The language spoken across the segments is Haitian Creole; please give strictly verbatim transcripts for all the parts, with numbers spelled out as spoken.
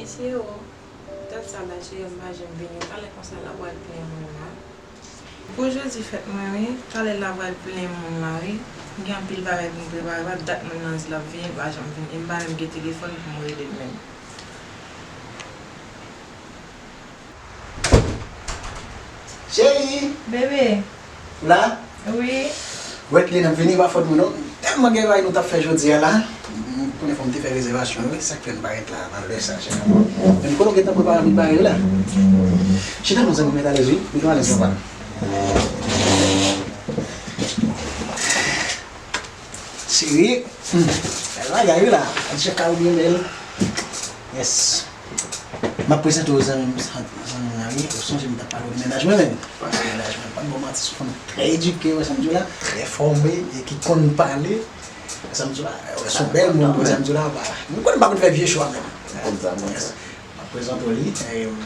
Mesye o, dat sa la cheri m pa janm vini, talè konsa l ap pral plen moun la. Pou jodi fèt mwen wi, talè l ap pral plen moun la wi. M gen anpil bagay pou m prepare, pa dat moun nan di l ap vini, l pa janm vini. E m pa menm gen telefòn pou m rele l menm. Cheri! Bebe! Ou la? Wi. Wèt li nan vini pa fòt mwen non. Tèlman gen bagay nou t ap fè jodi a la. M konnen fò m te fè rezèvasyon wi, sa k fè m parèt la nan lè sa cheri. Men m konnen w gentan prepare anpil bagay wi la. Chita non zanmi m, mete alèz wi. Mete w alèz non pa. Cheri, hmm, bèl bagay wi la. Gad jan kay ou byen bèl. Yes. M ap prezante w zanmi m, zanmi m nan wi. Ou sonje m t ap pale w de mennaj mwen menm. Paske mennaj mwen, pa n ba w manti, se yon fanm trè edike, wè sa m di w la, trè fòme e ki konn pale. Wè sa m di w la, wè se yon bèl moun, wè sa m di w la, pa. M konnen m pa konn fè vye chwa menm. M konn sa, m konn sa. M ap prezante w li. Em,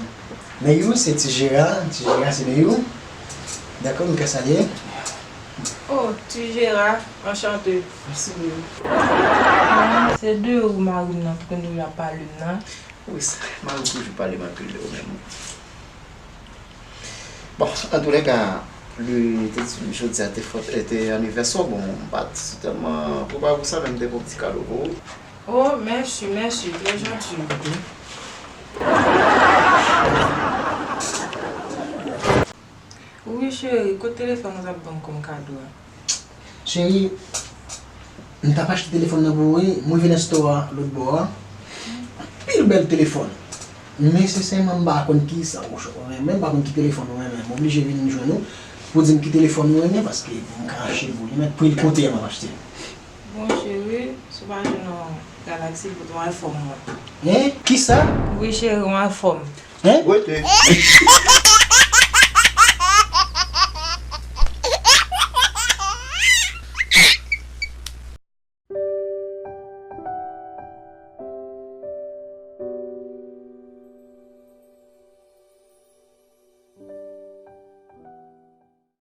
Meyou, se Ti Jera. Ti Jera, se Meyou. Dakò, nou ka salye. Oh, Ti Jera, anchante. Mèsi, Meyou. Se de ou mari m nan, ki konn toujou ap pale m nan. Wi, sa, mari m toujou pale m anpil de ou menm. Bon, antoulèka, li te di jodi a te fèt, te anivèsè w, bon, m pa t tèlman prepare pou sa, men m te pran yon ti kado pou ou. Oh, mèsi, mèsi, trè janti. Wi, cheri, kote telefòn ou t ap ban m kòm kado a? Cheri, m t ap achte telefòn nan pou ou, wi. M rive nan store a, lòt bò a. Anpil bèl telefòn. Men sensèman, m pa konn ki sa ou renmen, m pa konn ki telefòn ou renmen. M oblije vin jwenn ou pou di m ki telefòn ou renmen, paske pou m ka achte l pou li, men pri l kote a m ap achte l. Bon, cheri, si w pa jwenn yon Galaxy, pote yon iPhone mwen. Hein? Kisa? Wi, cheri, yon iPhone. Hein? Rete.